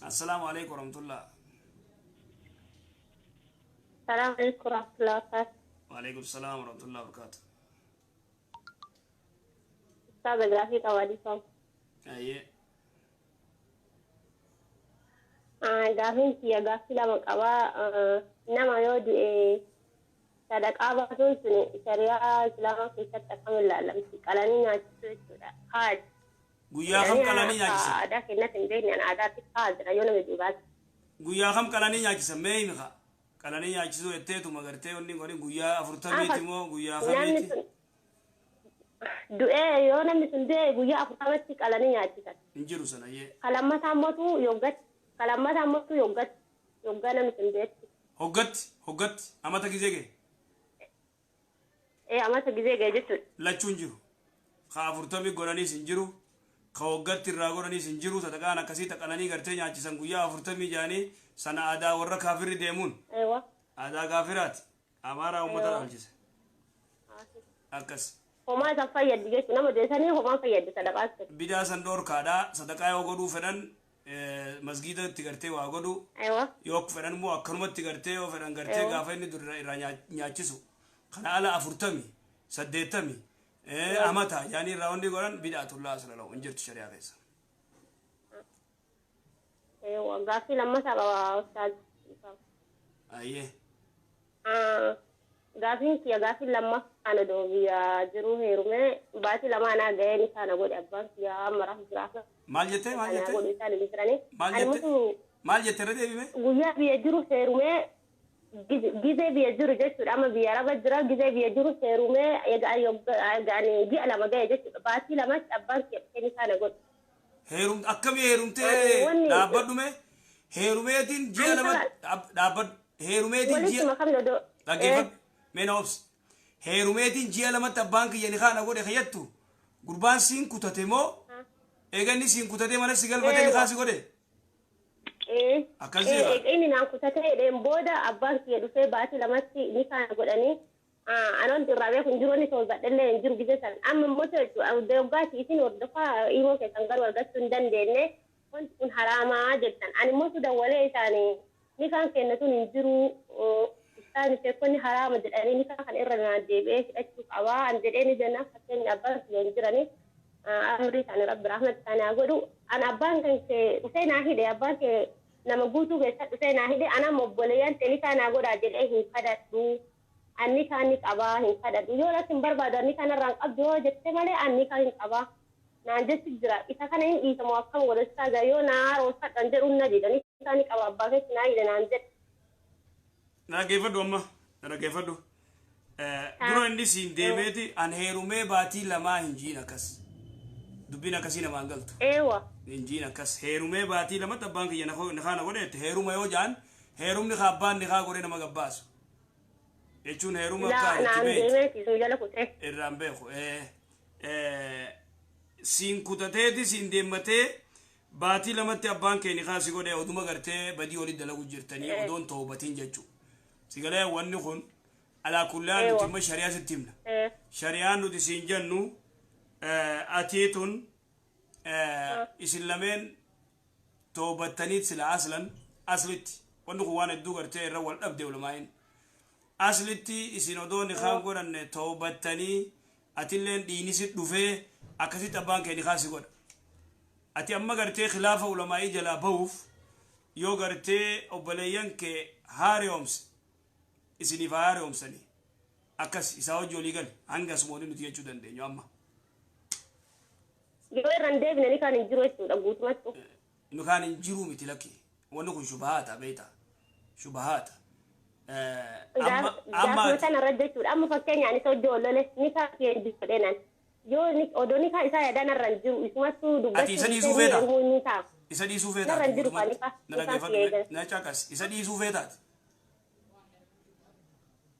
Assalaamu alaikum warahmatullah. Salaam alaikum warahmatullahi wabarakatuh. Waalaikum salaam warahmatullahi wabarakatuh. Ustaaza, gaafii qaba, dhiifama. Ayyee. Gaafiin kiyya gaaffii lama qabaa. Nama yoo du'e sadaqaa baasuun sun shari'aa Islaamaa keessatti akkam ilaalamti? Qalanii nyaachisuu jechuudha. Haaj. Guyyaa kam qalanii nyaachisan? Aadaa keenyatti hin beekne, ani aadaatti haa jira yoo namni du'e baase. Guyyaa kam qalanii nyaachisan? Mee himi kaa. Qalanii nyaachisuu jetteetuma gartee wanni godhin guyyaa 40ti moo guyyaa Namni kamiiti? sun du'ee, yoo namni sun du'e guyyaa 40tti qalanii nyaachisan. Hin jiru sana, ayyee. Kalammataa mootu yoggatti. Kalammataa mootu yoggatti. Yoggaa namni sun du'etti. Hoggatti, hoggatti amata gizee ga'e. Ee, amata gizee ga'e jechuudha. Lachuu hin jiru. Ka 40 godhaniis hin jiru. Ka hoggatti irraa godhaniis hin jiru. Sadaqaan akkasii taqalanii gartee nyaachisan guyyaa 40 jaanii sana aadaa warra kaafirri deemuun. Aadaa kaafiraati. Amaaraa uummata dhaalchise. Akkas. Homaa isaan fayyaddu jechuudha. Nama du'e homaan fayyaddu sadaqaan sun. Bidaa san dhoorkaadha. Sadaqaa yoo godhuu fedhan masgiida itti gartee waa godhu. Yoo fedhan immoo akkanumatti gartee yoo fedhan gartee gaafa inni dur irraa nyaachisu. Kana ala 40, 80, amata yaani irraa wanni godhan bidaatullaa asla lahu, hin jirtu shari'aa keessa. Eewa. Gaaffii lammataa qaba, ustaaz. Ayyee. Gaaffiin kiyya gaaffiin lammaffaan odoo biyya jiruu heerumee baatii lamaa naa ga'ee ni kana godhe abbaan kiyya, amma rafu jiraaf. Maal jettee, maal Kana jettee? godhu isaan hin jiranii. Maal Ani jette? mutu Maal jette, irra deebime? Guyyaa biyya jiru heerumee, gizee biyya jiru jechuudha, amma biyya araba jira, gizee biyya jiru heerumee egaa ani ji'a 2 ga'e jechuudha, baatii 2tti abbaan kiyya dhufee ni kana godhe. Heerum akkamii heerumtee? Ani wanni Dhaabbadhume, heerumeetiin ji'a Ani 2 dhaabbadhu, heerumeetiin walitti ji'a makamne odoo Dhaggeeffadhu, mee na obsi. Heerumeetiin ji'a 2tti abbaan kiyya ni kaana godhe kayyattu, gurbaan siin kutate moo eega inni siin kutatee mana si galfatee ni kaasi godhe? Ee. Akkas Ee, jedha. eega inni naan kutatee jedheen booda abbaan kiyya dhufee baatii 2tti ni kana godhanii, anoon irraa beeku hin jiru, inni toobadhellee hin jiru gizee san. Amma immoo jechuudha, waggaatti isin hordofaa himoo keessan garuu argachuu hin dandeenye, wanti kun haraamaa jettan. Ani immoo dawwalee isaanii ni kaan kenna sun hin jiru, isaan sheekonni haraama jedhanii ni kaan kana irra naan deebi'ee hidhachuu qabaa an jedhee ni jenna. Fakkeenya abbaan kiyya hin jiranii, amrii isaanii Rabbi rahmat isaanii haa godhu. An abbaan kan kee dhufee naa hidhe, abbaan kee nama guutuu keessatti dhufee naa hidhe, anam obboleeyyan ta'e ni kaan naa godhaa jedhee hin kadhadhu. Anni kaan ni qabaa, hin kadhadhu. Yoo lakki hin barbaadu, anni kanarraa hin qabdu yoo jette malee, anni kaan hin qabaa naan jechu jira. Isa kana hin dhiisamu, akkam godhachaa jira? Yoo naa haaromfadhan jedhuun na dida. Ni kaan ni qaba, abbaa keetti naa hidhe naan jedhe. Na dhaggeeffadhu amma, na dhaggeeffadhu. Dura inni siin deemeeti an heerumee baatii 2 hin jiin akkas. Dubbiin akkasii namaan galtu. Hin jiin akkas. Heerumee baatii 2tti abbaan kiyya na kaana godhe heeruma yoo jaan, heerumni ka abbaan ni kaa godhe nama gabbaasu. Jechuun heeruma akka Laa itti naan beektu. deemeeti sun jala kutee. Irraan beeku. Siin kutateeti siin deemmatee baatii 2tti abbaan kee ni kaasi godhe, oduma gartee badii olii dalagu jirtanii odoon toobatiin jechuu. Sigalee wanni kun alaa kullaan nuti immoo shari'aa sitti himna. Shari'aan nuti siin jennu, atii tun isin lameen toobattaniit sila aslan aslitti wanni kun waan hedduu gartee irra wal dhabde ulamaa'in. Aslitti isin odoo nikaan godhanne toobattanii, atilleen dhiini si dhufee akkasitti abbaan kee nikaa si godha. Ati amma gartee khilaafa ulamaa'ii jalaa bahuuf yoo gartee obboleeyyan kee haariyoomse, isiniif haa haariyoomsanii, akkas isaa hojii olii gali, hanga asumoonni nuti jechuu dandeenyu amma. Yoo irra hin deebine ni kaan hin jiru jechuudha guutumattu. Nu kaan hin jiruu miti, lakki, wanni kun shubahaata, beekta, shubahaata. Amma amma Gaafuma sana irra jechuudha. Amma fakkeenya ani isa hojii ollole ni kaan kiyya hin jiru jedheenan. Yoo ni odoo ni kaan isaa yaadaan irra hin jiru, isumattuu Ati isa dubbachuu dhiisuu ni feeta? heerumuu ni ta'a. Isa dhiisuu Narra feetaati hin jiru. guutumatti? Kan Na ni kaan dhaggeeffadhu kiyya eegale. na caqas, isa dhiisuu feetaati.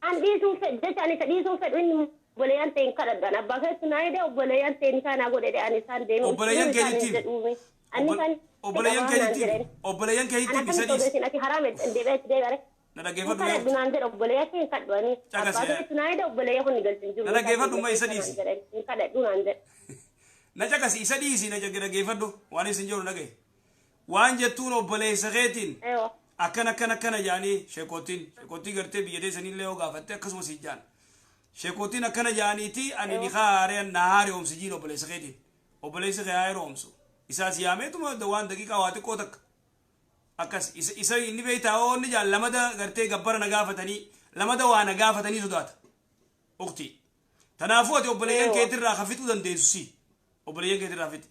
An dhiisuu fedhu jecha, ani isa dhiisuu fedhu, inni obboleeyyan ta'e hin kadhadhu. Abbaa keessu naa hidhe, obboleeyyan ta'e ni kaan godhe ani isaan deeme. Obboleeyyan keetitti himi. Jedhuume. Anni kan Obboleeyyan qabaa naan keetitti himi. jedheen. Obboleeyyan Ana keetitti himi, isa akkamitti dhiisi. odeessin ati haraam deebi'ee itti deebi'are. Na dhaggeeffadhu Hin mee. kadhadhu naan jedha obboleeyyaa kee hin kadhu ani. Caqasi, Abbaa keetti naa jedha obboleeyyaa kun ni galchu hin jiru. Na dhaggeeffadhu ma isa dhiisi. Hin kadhadhu naan jedha. Na caqasi, isa dhiisi, na dhaggeeffadhu waan isin jedhu dhagaye. Waan jettuun obboleessa keetiin Eewa. akkana akkana akkana jaanii sheekootiin gartee biyya teessanillee yoo gaafatte akkasuma si jaan. Sheekootiin akkana jaaniiti ani ni haaree na haaromsi jiin obboleessa keetiin. Obboleessi kee haaromsu. Isaas yaameetuma waan daqiiqaa waa xiqqoo takka. Akkas isa inni beektaa oo inni jaan lamada gartee gabbara na gaafatanii lamada waa na gaafatanii sodaata. Ukti. Tanaafuu ati obboleeyyan keetirraa ka fixuu dandeessu si. Obboleeyyan keetirraa fixi.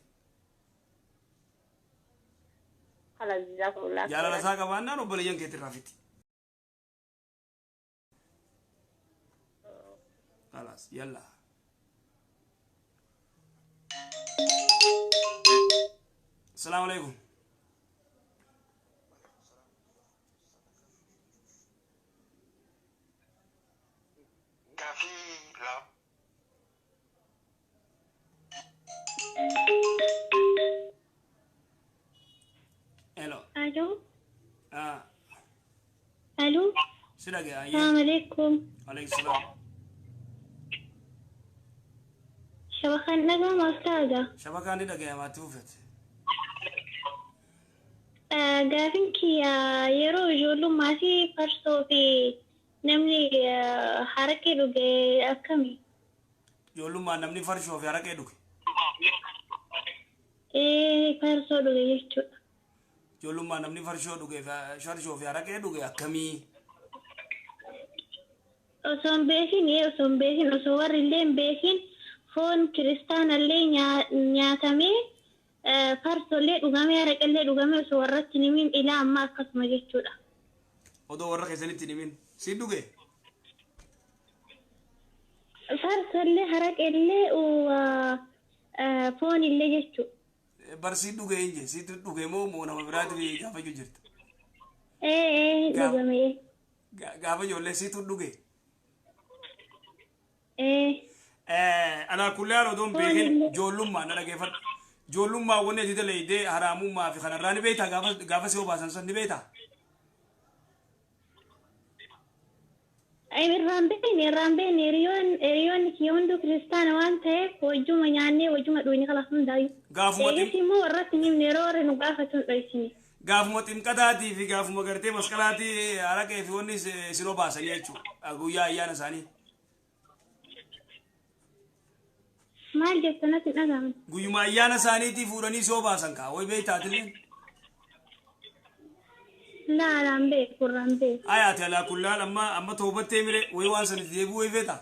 Khalas jazakumullah. Jaalala isaa qabaannaan obboleeyyan keetirraa fixi. Khalas yalla. Assalamu alaikum. Gaafii lama. Hello. Alo, Ah, alo, si dhaga'aa. salaam alaikum. Alaykum salaam. Shabakaan dhaga'ama ustaaza. Shabakaan ni dhaga'ama atti fufete. Gaafin kiyya yeroo ijoollummaa fi farsoo fi namni haraqee dhuge akkami? Ijoollummaan namni farshoo fi haraqee dhuge. Farsoo dhuge jechuudha. Ijoollummaan namni farshoo dhuge farshoo fi haraqee dhuge akkamii? Osoo hin beekin, osoo hin beekin, osoo warri illee hin beekin foon kiristaanallee nyaatamee farsoollee dhugamee haraqellee dhugamee osoo warratti hin himin ilaa ammaa akkasuma jechuudha. Odoo warra keessanitti hin himin. Si dhuge? Farsoollee haraqellee foonillee jechuudha. Bar si dhuge hin jee. Si dhuge moo nama biraatiif gaafachuu jirta? Dhugamee. Gaafa ijoollee siitu dhuge. Alaa kullee odoo hin beekin ijoollummaa na dhaggeeffadhu. Ijoollummaa wanni ati dalaydee haraamummaa fi kanarraa ni beektaa gaafa si obaasan san ni beektaa? Irraan beekne hiriyoonni kiyya hunduu kiristaana waan ta'eef wajjuma nyaannee wajjuma dhugne kalaaf hundaayyuu. Eegas immoo warratti hin himne yeroo warri nu gaafatu hin dhoysine. Gaafuma ximqataatii fi gaafuma gartee masqalaatii haraqee fi wanni isin obaasanii jechuudha guyyaa ayyaana isaanii. Maal jettu natti hin dhaga'amne. Guyyuma ayyaana isaaniitii fuudhanii si obaasan kaa wayi beektaatillee. Laa irraan beeku irraan beeku. Ayaati alaa kullaan amma toobattee mire wayi waan sanitti deebi'uu wayi feeta.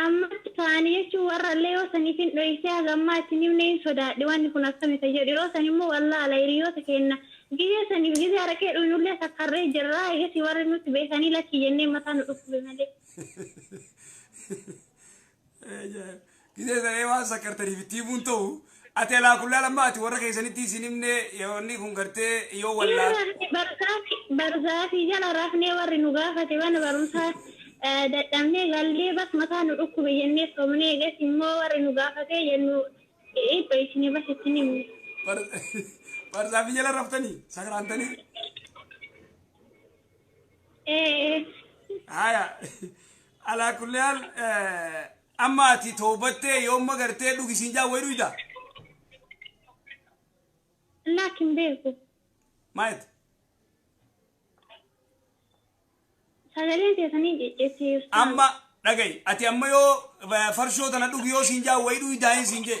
Ammatti ta'anii jechuun warra illee yoo saniif hin dhoysee hagammaa itti himne hin sodaadhe wanni kun akkamita jedhu yeroo san immoo wallaala hiriyoota kenna. Gizee saniif gizee haraqee dhugnullee sakkarree jirraa eegasi warri nutti beekanii lakki jennee mataa nu dhukkube malee. Gizee sanee waan sakkartaniif itti himuun ta'u ati alaa kullaan amma ati warra keessanitti isin himne yoonni kun gartee yoo wallaala. Barzaafii jala rafnee warri nu gaafate mana barumsaa dadhabnee gallee bas mataa nu dhukkube jennee soomnee eegas immoo warri nu gaafatee jennu dhoysine bas itti himne. Barzaafii jala raftanii sakraantanii. Haya alaa kullaan amma ati toobattee yoomma gartee dhugisiin jaa wayi dhuyda. Laakin beeku. Maayet. Sagaleen teessanii ciccitti. Amma dhagayi ati amma yoo farshoo tana dhugi yoo siin jaa wayi dhuydaa hin siin jee.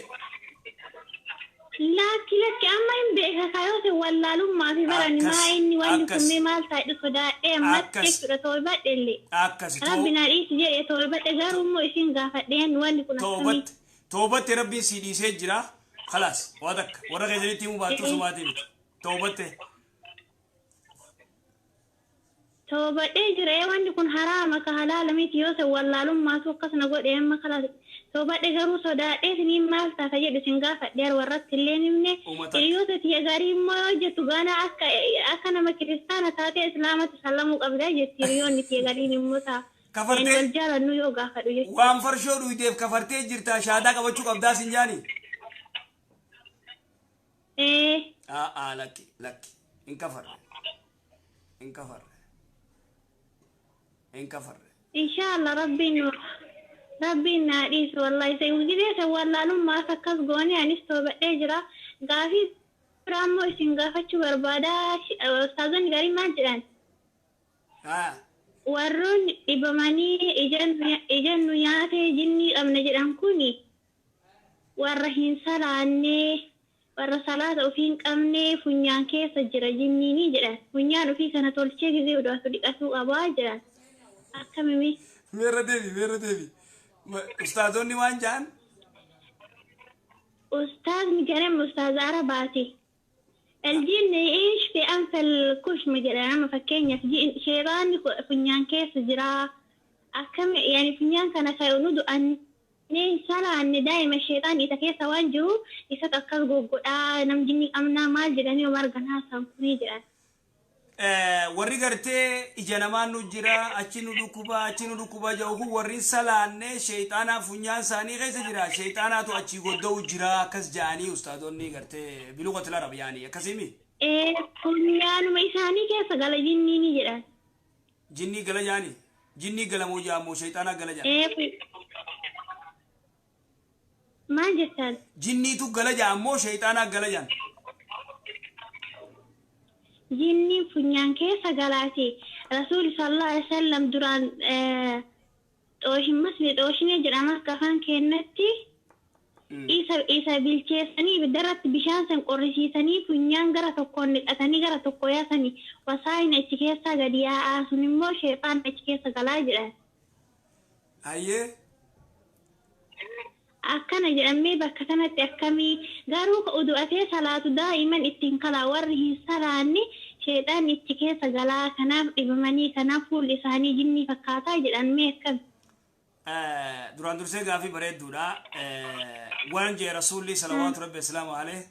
Lakki lakki amma hin beeka kayoota wallaalummaa fi barani maa inni wanni kun mee maal taa'e sodaadhee ammatti jechuudha toobadhe illee. Akkas Rabbi naa dhiisi jedhee toobadhe garuu immoo isin gaafadheen wanni kun akkamii. Toobatte rabbiin si dhiisee jira. Khalaas waa takka warra keessanitti himuu baattuu sumaatii miti. Toobatte. Toobadhee jira wanni kun haraama ka halaala miti yoo ta'u wallaalummaatu akkasuma godhe amma kalaas. Toobadhe garuu sodaadhee isiniin maal taata jedhu isin gaafadhe warratti illee himne hiriyoota tiyya gaarii immoo yoo jettu gaana akka nama kiristaana taatee islaamatti sallamuu qabdaa jetti hiriyoonni tiyya gariin immoo ta'a. Kafartee Wal jaalannu yoo gaafadhu jechuudha. waan farshoo dhuydeef kafartee jirta shaadaa qabachuu qabdaa sin jaani. Aa lakki lakki hin kafarre. Hin kafarre. Hin kafarre. Inshallah Rabbiin naa dhiisu wallahi isa gidee isa wallaalummaas akkas goone anis toobadhee jira. Gaafii biraa immoo isin gaafachuu barbaada. Ustaazonni gariin maal jedhan? Warroonni dhibamanii ija nu nyaatee jinnii qabna jedhan kuni warra hin salaannee warra salaata ofii hin qabne funyaan keessa jira jinniini jedhan. Funyaan ofii kana tolchee gizee odaatu dhiqatuu qabaa jedhan. Akkamimi? Meerra deebi, meerra deebi. Ustaazonni waan jedhan? Ustaazni jedhan ustaaza Arabaati. الجن يعيش في أنف الكشم jedhan amma fakkeenyaaf sheexaanni funyaan keessa jira. Akkam yani funyaan kana kan nu du'annee salaanne daa'ima sheexaan isa keessa waan jiru isatu akkas goggodhaa nam jinni qabnaa maal jedhanii yoo margan haasa'an kunii jedhan. Warri gartee ija namaan nu jira achi nu dhukkuba achi nu dhukkuba jedhu kun warri salaanne sheexaanaa funyaan isaanii keessa jira sheexaanaatu achi godda'u jira akkas jedhanii ustaadonni gartee biluqatil arab yaanii akkasimi. Funyaanuma isaanii keessa gala jinniini jedhan. Jinnii gala jaanii jinnii gala moo jaamoo sheexaanaa gala jaan. Maal jettan? Jinniitu gala jaamoo sheexaanaa gala jaan. Jinniin funyaan keessa galaati. Rasuulli sallallahu alaihi wasallam duraan xooshimmasni xooshine jedhama akka afaan keenyatti isa bilcheessanii ibiddarratti bishaan san qorrisiisanii funyaan gara tokkoon dhiqatanii gara tokko yaasanii wasaayina achi keessaa gadi yaa'aa sun immoo sheexaan achi keessa galaa jedhan. Hayyee. Akkana jedhamee bakka kanatti akkamii garuu ka udu'atee salaatu daa'iman ittiin kalaa warri hin salaanne sheexaan ichi keessa galaa kanaaf dhibamanii kanaaf fuulli isaanii jinnii fakkaataa jedhamee akkami. Duraan dursee gaafii bareedduudha. Waan jee rasuulli salawaatu rabbi islaamu alayhi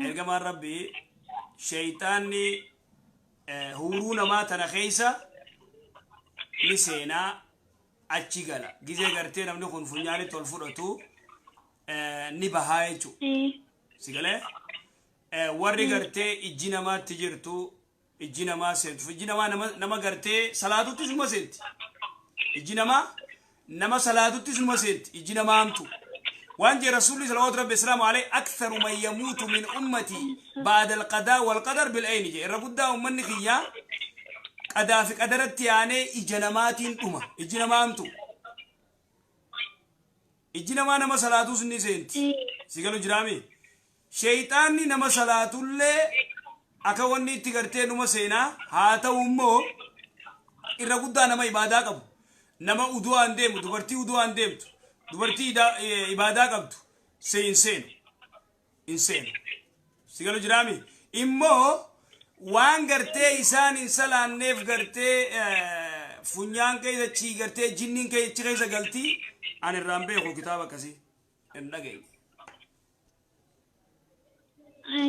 ergamaan rabbi sheexaanni huuruu namaa tana keessa ni seenaa achi gala. Gizee gartee namni kun funyaanitti ol fudhatu ni bahaa jechuudha. Si galee warri gartee ijji namaatti jirtu ijji namaa seentu ijji namaa nama gartee salaatutti suma seenti. Ijji namaa nama salaatutti suma seenti ijji namaa hamtu. Waan jee rasuulli salawaatu rabbi islaamu alayhi aktharu man yamuutu min ummati ba'da alqadaa walqadar bil'ayni jee irra guddaa ummanni kiyyaa qadaa fi qadaratti aanee ija namaatiin dhuma ijji namaa hamtu. Ijji namaa nama salaatus ni seenti. Si galu jiraami. Sheexaanni nama salaatullee akka wanni itti gartee numa seenaa haa ta'u immoo irra guddaa nama ibaadaa qabu. Nama udu'aan deemu dubartii udu'aan deemtu dubartii ibaadaa qabdu hin seenu. Hin seenu. Si galu jiraami. Immoo waan gartee isaan hin salaanneef gartee funyaan keessa chii gartee jinniin keessa keessa galtii ani irraan beeku kitaaba akkasii hin dhageenye.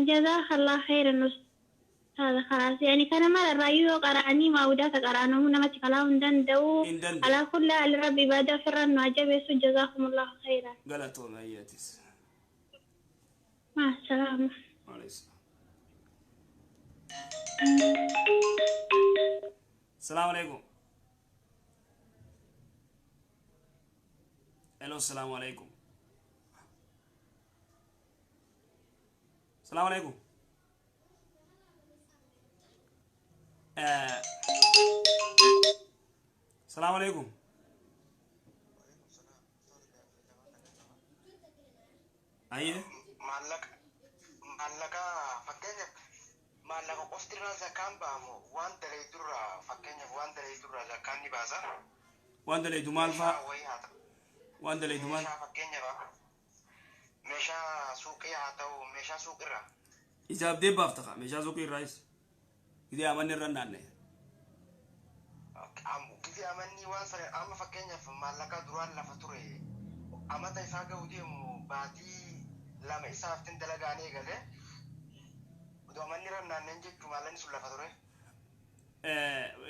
Jazakallah khairan ustaaz khalaas yani kana mara raayyoo qara'anii maawudaata qara'anamu namatti kalaa hin danda'u. Alaa kulli haal rabbi ibaadaa ofirraa nu ajabeessu jazakumullahu khairan. Galatooma ayyatis. Maa salaama. السلام عليكم. الو السلام عليكم. السلام عليكم. السلام عليكم. ايوه maallaqa fakkeenyaaf maallaqa qofti irraa zakaan ba'amu waan dalaydurraa fakkeenyaaf waan dalaydurraa zakaan ni baasa. Waan dalaydu maal fa'a? Waan dalaydu maal? Fakkeenyaaf meeshaa suuqii haa ta'u meeshaa suuqirraa. Ijaaf deebbaaf ta'a meeshaa suuqii irraayis. Gidee amanni irra naanna'e. Gidee amanni waan sana amma fakkeenyaaf maallaqa duraan lafa ture amata isaa ga'u deemu baatii lama isaaftin dalagaan eegale odoo amanni irra naanna'en jechuun maallaqni sun lafa ture.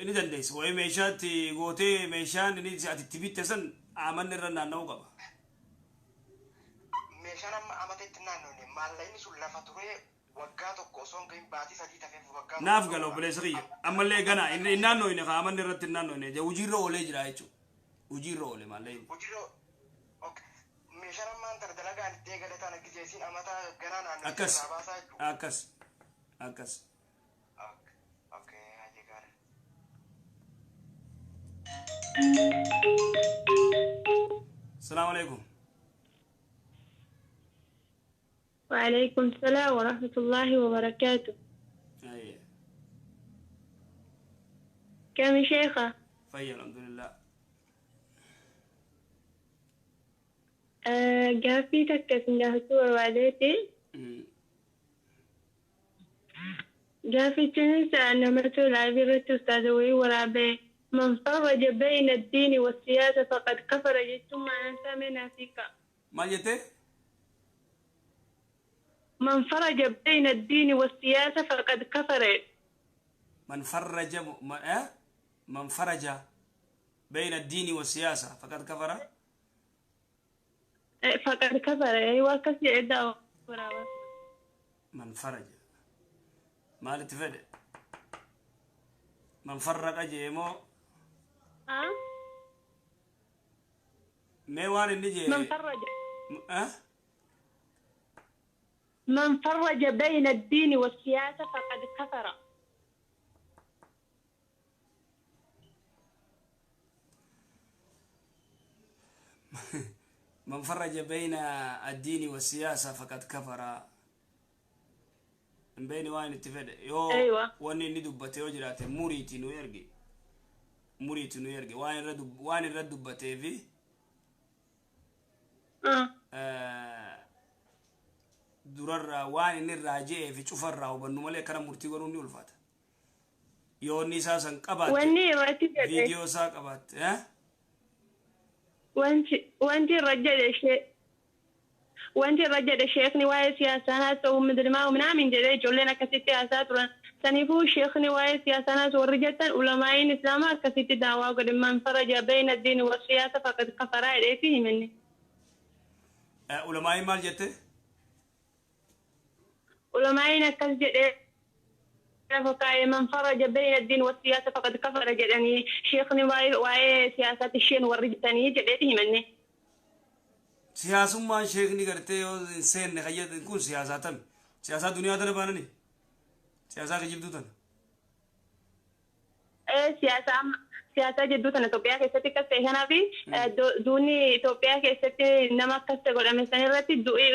Inni dandeessa wayii meeshaatti gootee meeshaan inni ati itti bitte san amanni irra naanna'uu qaba. Meeshaan amma amata itti naanna'e maallaqni sun lafa ture Waggaa tokko osoo hin gahin baatii 3 tafeef waggaa Naaf gala obboleessa kiyya. Ammallee gana inni naannoo inni kaamanni irratti hin naannoo inni hojiirra oolee jira jechuudha. Hojiirra oole maallee. Hojiirra okay. Meeshaan ammaan tana dalagaan itti eegale tana gizeesiin amata ganaa naannoo Akkas. irraa baasaa jechuudha. Akkas. Akkas. Okay, hajii gaarii. Salaamu alaikum. وعليكم السلام ورحمة الله وبركاته. Ayyee. كم يا شيخة؟ Fayya alhamdulillah. Gaaffii takka isin gaafachuu barbaadeeti. Gaaffichinis namatu live irratti ustaaza wayii waraabee من فرج بين الدين والسياسة فقد كفر jechuun ma'anaan isaa mee naaf hiika. Maal jettee? من فرج بين الدين والسياسة فقد كفر. من فرج من فرج بين الدين والسياسة فقد كفر. فقد كفر أيوة akkas jedhee daawwa waraabaa. من فرج maalitti fedhe من فرق jeemoo Ah? mee waan inni jee من فرج eh? من فرج بين الدين والسياسة فقد كفر. من فرج بين الدين والسياسة فقد كفر. Hin beeyne waan itti fedhe yoo Aywa. wanni inni dubbate yoo jiraate muriiti nu erge, muriiti nu erge waan irra waan irra dubbatee fi durarraa waan inni irraa je'ee fi cufarraa hubannu malee akkana murtii godhuun ni ulfaata. Yoo inni isaa san qabaatte Wanni irratti jedhe viidiyoo isaa qabaatte eh? Wanti irra jedhe ishee wanti irra jedhe sheekni waa'ee siyaasaa haasa'u midrimaa minaamin jedhee ijoolleen akkasitti haasaa turan. Saniifuu sheekni waa'ee siyaasaa haasa'u warri jettan ulamaa'iin islaamaa akkasitti daawaa godhe man faraja bayna diini wa siyaasa faqad kafaraa jedheeti himanni. Ulamaa'iin maal jette? Ulamaa'iin akkas jedhee lafa kaa'e man faraja bayna diini wa siyaasa faqad kafara jedhanii sheekni waa'ee siyaasaatti isheen warri jettanii jedheeti himanni. Siyaasummaan sheekni gartee yoo hin seenne kayyadin kun siyaasaa tami? Siyaasaa duniyaa tana baanani? Siyaasaa kijibduu tana? Siyaasa amma siyaasaa jidduu tana Itoophiyaa keessatti akkas ta'e kanaaf duuni Itoophiyaa keessatti nama akkas ta'e godhame san irratti du'i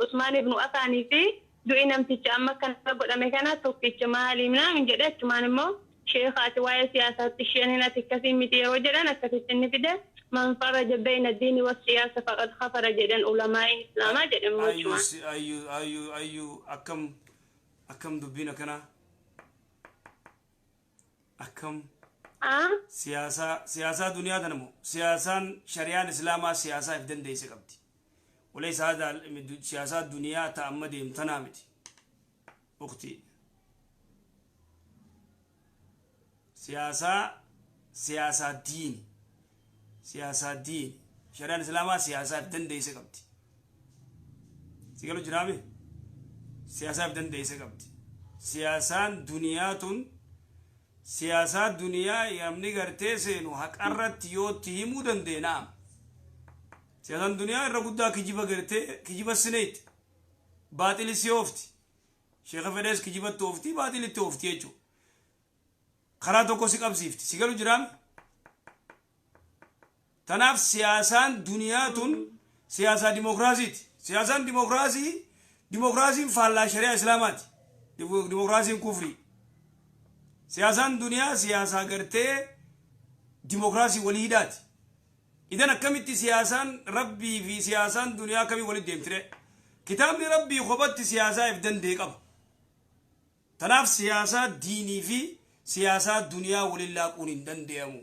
Usmaan ibnu Afaanii fi du'i namticha amma akkana godhame kana tokkicha maali minaamin jedhe achumaan immoo sheekaati waa'ee siyaasaatti isheen ati akkasii miti yeroo jedhan akkasitti inni fide man faraja bayna diini wa siyaasa faqad kafara jedhan ulamaa'iin islaamaa jedhan immoo Ayyu achumaan. Ayyu ayyu ayyu, akkam akkam dubbiin akkanaa akkam Ah? Siyaasaa duniyaa tana moo siyaasaan shari'aan islaamaa siyaasaa if dandeesse qabdi. Walaysa hada siyaasaa duniyaa ta amma deemtanaa miti. Ukti siyaasaa siyaasaa diini siyaasaa diini shari'aan islaamaa siyaasaa if dandeesse qabdi. Si galu jiraame siyaasaa if dandeesse qabdi. Siyaasaan duniyaa tun siyaasaa duniyaa namni gartee seenu haqarratti yoo itti himuu danda'e na'am. Siyaasaan duniyaa irra guddaa kijiba gartee kijiba sineeti. Baaxili si oofti. Sheeka fedhees kijibatti oofti baaxilitti oofti jechuudha. Karaa tokko si qabsiifti. Si galu jiraame. Tanaaf siyaasaan duniyaa tun siyaasaa dimokiraasiiti. Siyaasaan dimokiraasii dimokiraasiin faallaa shari'aa islaamaati. Dimokiraasiin kufrii. Siyaasaan duniyaa siyaasaa gartee dimokiraasii walii hidhaati. Idan akkamitti siyaasaan rabbii fi siyaasaan duniyaa akkamii walitti deemtire? Kitaabni rabbii kophatti siyaasaa if danda'e qaba. Tanaaf siyaasaa diinii fi siyaasaa duniyaa waliin laaquun hin danda'amu.